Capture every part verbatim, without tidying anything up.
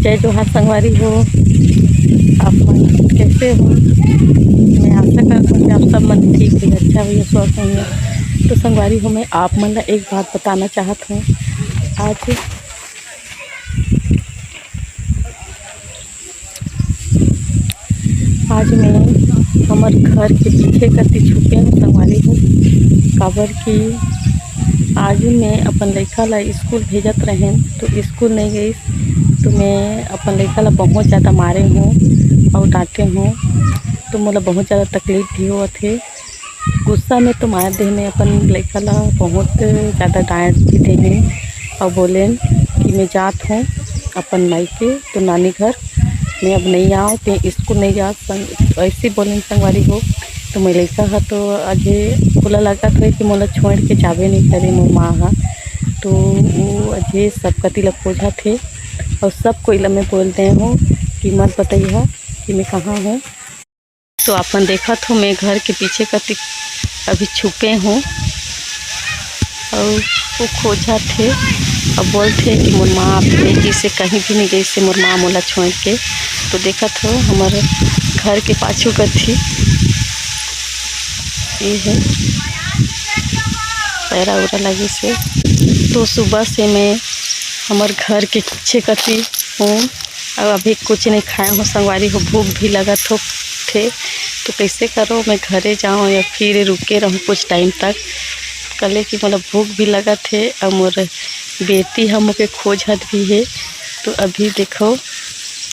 जय जोहार संगवारी हो, आप मन कैसे हो? मैं आशा करता हूँ कि आप सब मन ठीक है, अच्छा हुई, स्वस्थ होंगे। तो संगवारी हो, मैं आप मन ला एक बात बताना चाहत हूँ। आज आज मैं हमर घर के पीछे कति छुपे हूँ संगवारी हो, काबर कि आज मैं अपन लइका ला स्कूल भेजत रहेन, तो स्कूल नहीं गई, तो मैं अपन लइका ला बहुत ज़्यादा मारे हूँ और डांटे हूँ, तो मोला बहुत ज़्यादा तकलीफ भी होत हे। गुस्सा में तो मार देहे, मैं अपन लइका ला बहुत ज़्यादा डांट भी देहे और बोलेन कि मैं जात हूँ अपन मायके, तो नानी घर, मैं अब नहीं आओ, ते स्कूल नहीं जा संग, ऐसे बोलेन संगवारी हो। तो मैं लइका हा तो अजे ओला लगत हे कि मोला छोड़ के जाबे नहीं करे मोर माँ हा। तो वो अजे सब कति ला खोजत हे और सब कोई ला मैं बोल दे हूँ कि मत बताइए कि मैं कहाँ हूँ। तो अपन देखत हो, मैं घर के पीछे कति अभी छुपे हूँ और वो खोजत हे और बोलत हे कि मोर माँ अभी नहीं गई से, कहीं भी नहीं गई से मोर माँ मोला छोड़ के। तो देखत हो, हमर घर के पाछू कति ये है, पैरा उरा लगी से। तो सुबह से मैं हमर घर के पीछे कति हूँ और अभी कुछ नहीं खाए हूँ संगवारी हो, भूख भी लगत हो थे, तो कैसे करो, मैं घरे जाऊँ या फिर रुके रहूँ कुछ टाइम तक, कले कि मोला भूख भी लगत हे और मोर बेटी हम ओके खोजत भी हे। तो अभी देखो,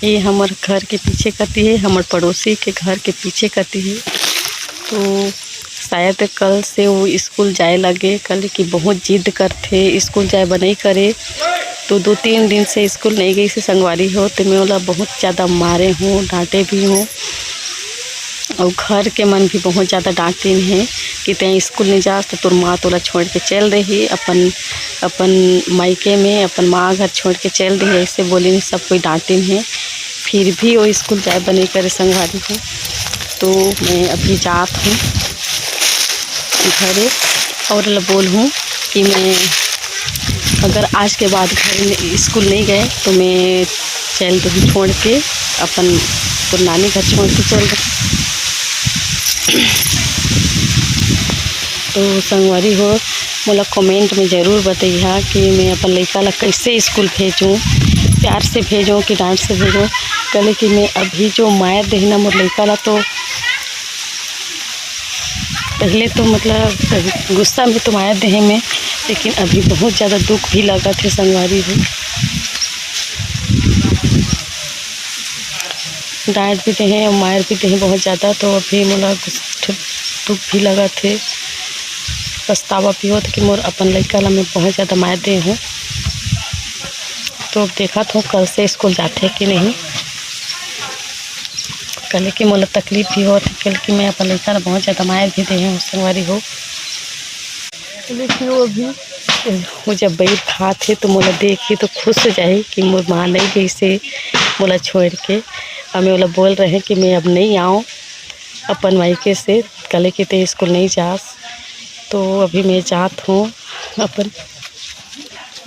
ये हमर घर के पीछे कति हे, हमर पड़ोसी के घर के पीछे कति हे। तो शायद कल से वो स्कूल जाए लगे, कल कि बहुत जिद करथे, स्कूल जाए बर नहीं करे, तो दो तीन दिन से स्कूल नहीं गई से संगवारी हो, तो मैं ओला बहुत ज़्यादा मारे हूँ, डांटे भी हूँ। और घर के मन भी बहुत ज़्यादा डांटिन हे कि तैं स्कूल नहीं जास तो तोर माँ तोला छोड़ के चल देही अपन, अपन मायके में, अपन माँ घर छोड़ के चल देही, ऐसे बोलिन, सब कोई डांटिन हे। फिर भी वो स्कूल जाए बर नहीं करे संगवारी हो। तो मैं अभी जात हूँ घरे और बोलहूँ कि मैं अगर आज के बाद घर में स्कूल नहीं गए तो मैं चल दूँ छोड़ के, अपन तो नानी घर छोड़ के चल दूँ। तो संगवारी हो, मोला कमेंट में ज़रूर बतैहा कि मैं अपन लइका ला कैसे स्कूल भेजूँ, प्यार से भेजूँ कि डांट से भेजूँ। कले कि मैं अभी जो मायर देहे ना मोर लइका ला, तो पहले तो मतलब गुस्सा में तो मायर देहे मैं, लेकिन अभी बहुत ज़्यादा दुख भी लगत हे संगवारी हो। डांट भी देहे और मायर भी देहे बहुत ज़्यादा, तो अभी मोला गुस-, दुख भी लगत हे, पछतावा भी होत कि मोर अपन लइका ला मैं बहुत ज़्यादा मायर दे हूँ। तो अब देखत हूँ कल से स्कूल जाथे कि नहीं। कले कि मोला तकलीफ भी होत हे, कले कि मैं अपन लइका ला बहुत ज़्यादा मायर भी दे हूँ संगवारी हो। लेकिन वो अभी, वो जब बैर खात हे तो मोला देखी तो खुश हो जाही कि मोर माँ नहीं गई से मोला छोड़ के। और मैं ओला बोल रहे कि मैं अब नहीं आऊँ अपन मायके से, कले कि ते स्कूल नहीं जास। तो अभी मैं जात हूँ अपन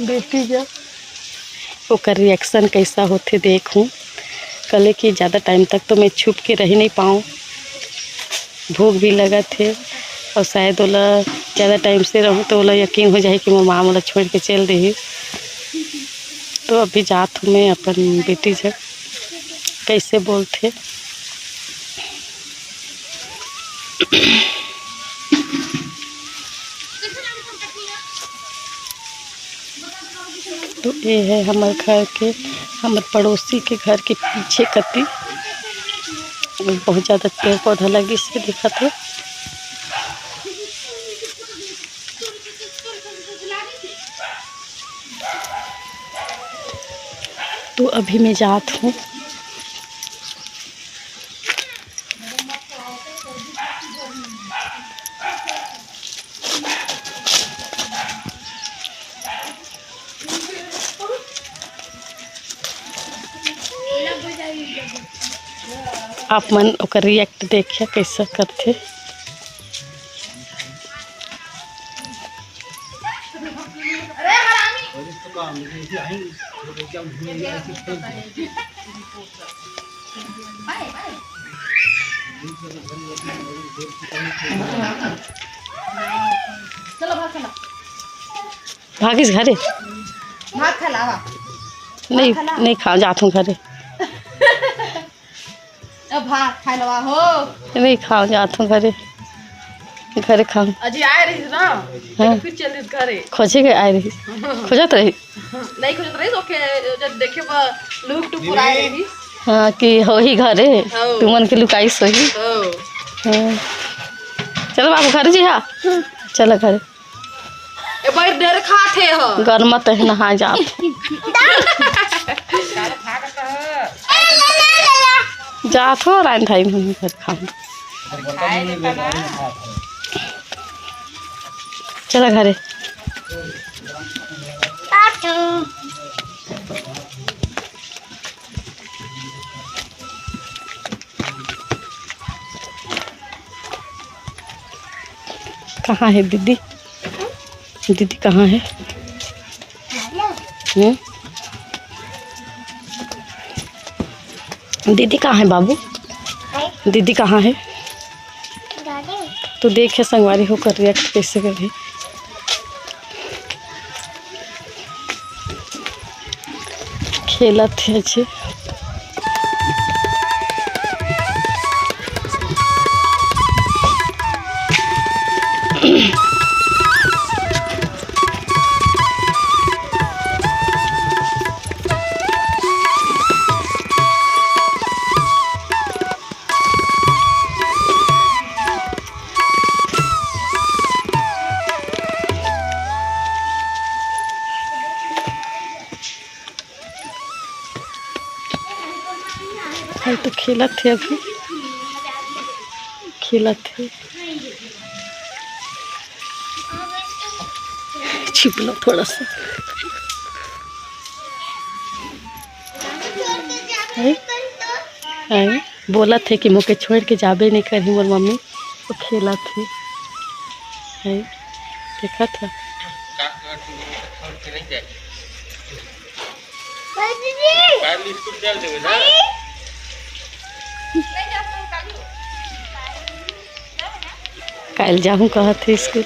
बेटी जा, ओकर रिएक्शन कैसा होथे देखूँ। कले कि ज़्यादा टाइम तक तो मैं छुप के रह नहीं पाऊँ, भूख भी लगत हे और शायद ओला ज़्यादा टाइम से रहूँ तो ओला यकीन हो जाही कि मोर माँ मोला छोड़ के चल देही। तो अभी जात हूँ मैं अपन बेटी जग, कैसे बोलथे। तो ये है हमर घर के, हमर पड़ोसी के घर के पीछे कती बहुत ज़्यादा पेड़ पौधा लगिस हे, दिखत हे। तो अभी मैं जात हूँ। आप मन ओकर रिएक्ट देखिए, कैसे करथे। भागिस घरे। भात खा लावा। नहीं, भात खा ला। नहीं खाओ, जात हूँ घरे। अब भात खा लवा हो। नहीं खाओ, जात हूँ घरे। घरे खाओ। अजी आए रही ना, हाँ। फिर चल रही घरे। खोजे के आए रही। खोजत रही। नहीं खोजत रही, तो के जब देखे बा, लुक टुक पुराए रही। हाँ, कि हो ही घरे। हाँ। तुमन के लुकाई सोही। हाँ। हाँ। चलो बाबू, घर जी, हाँ। चलो घरे। ए भाई, डर खात हे हो। गरमत हे, नहा जात। जात हो, राइन धाइन हम घर खाऊं। चला घरे। कहाँ है दीदी? दीदी कहाँ है? हम्म? दीदी कहाँ है बाबू? दीदी कहाँ है? तो देखे संगवारी हो कर रिएक्ट कैसे करही। खेलत हे अच्छे। भाई तो खेलत हे अभी, खेलत हे। छिप लो थोड़ा सा। है? है? बोलत हे कि मोके छोड़ के जाबे नहीं करही मोर मम्मी। वो खेलत हे। है? देखत हे। काल स्कूल चल देबे ना। काल जाहूँ कहत हे स्कूल।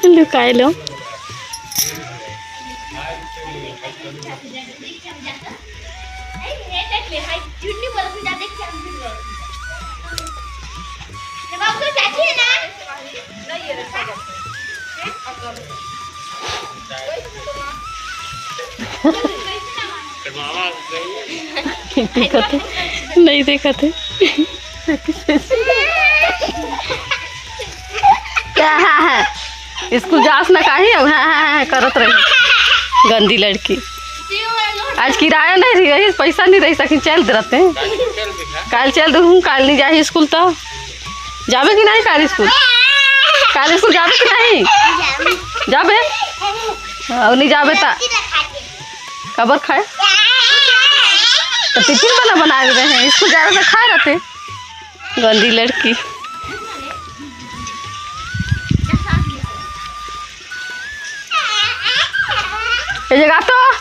लुकाए लो। देखत हे, नहीं देखत हे। क्या? हाँ, हाँ। स्कूल जास ना काहे? हाँ, हाँ, हाँ, करत रही। गंदी लड़की। आज किराया नहीं रही, पैसा नहीं रही, सकिन चल दे रहते हैं। काल चल दे हूँ, काल नहीं जाही स्कूल तो। जाबे कि नहीं काल स्कूल? काल स्कूल जाबे कि नहीं? जाबे? हाँ, नहीं जाबे ता। काबर खाए? तो टिफिन बना, बना रहे हैं, स्कूल जा रहे तो खाए रहते। गंदी लड़की। ए जगह तो।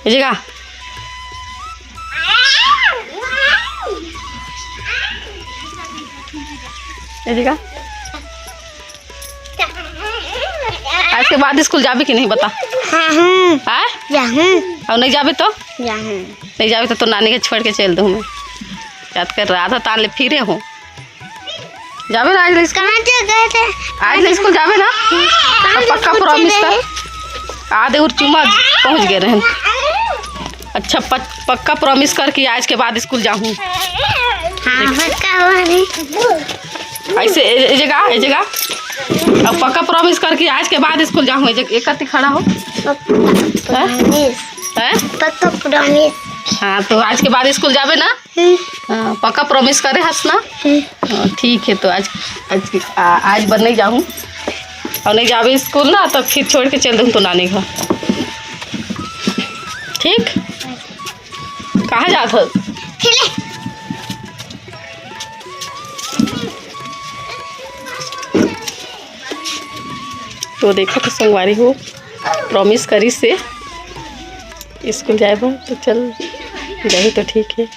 ए जगह। ए जगह। आज के बाद स्कूल जाबे कि नहीं, बता। हाँ, हूँ। आय? जाहूँ। और नहीं जाबे तो? जाहूँ। नहीं जाबे तो, तो नानी के छोड़ के चल दूँ मैं। याद कर रहा था, तान ले फिरे हूँ। जाबे ना आज ले स्कूल? कहाँ चल गए थे? आज ले स्कूल जाबे ना? कहाँ तो पक्का स्कूल प्रॉमिस चले कर। आधे और चुमा पहुँच गए रहन। अच्छा, पक-, पक्का प्रॉमिस कर कि आज के बाद स्कूल जाहूँ। हाँ, पक्का हुआ नहीं। ऐसे, ए, ए जगह, ए जगह। अब पक्का प्रॉमिस कर कि आज के बाद स्कूल जाहूँ। ए जगह, एक कति खड़ा हो। पक्का हैं? प्रॉमिस। हैं? पक्का प्रॉमिस। हाँ, तो आज के बाद स्कूल जाबे ना? हम्म। हाँ, पक्का प्रॉमिस करे हस ना? हम्म। हाँ, ठीक है, तो आज, आज, आ, आज बर नहीं जाहूँ। और नहीं जाबे स्कूल ना, तब फिर छोड़ के चल दूँ तो नानी घर। ठीक? कहाँ जात हो? खेले। तो देखो तो संगवारी हो, प्रॉमिस करिस हे स्कूल जाए बर, तो चल जाही तो ठीक है।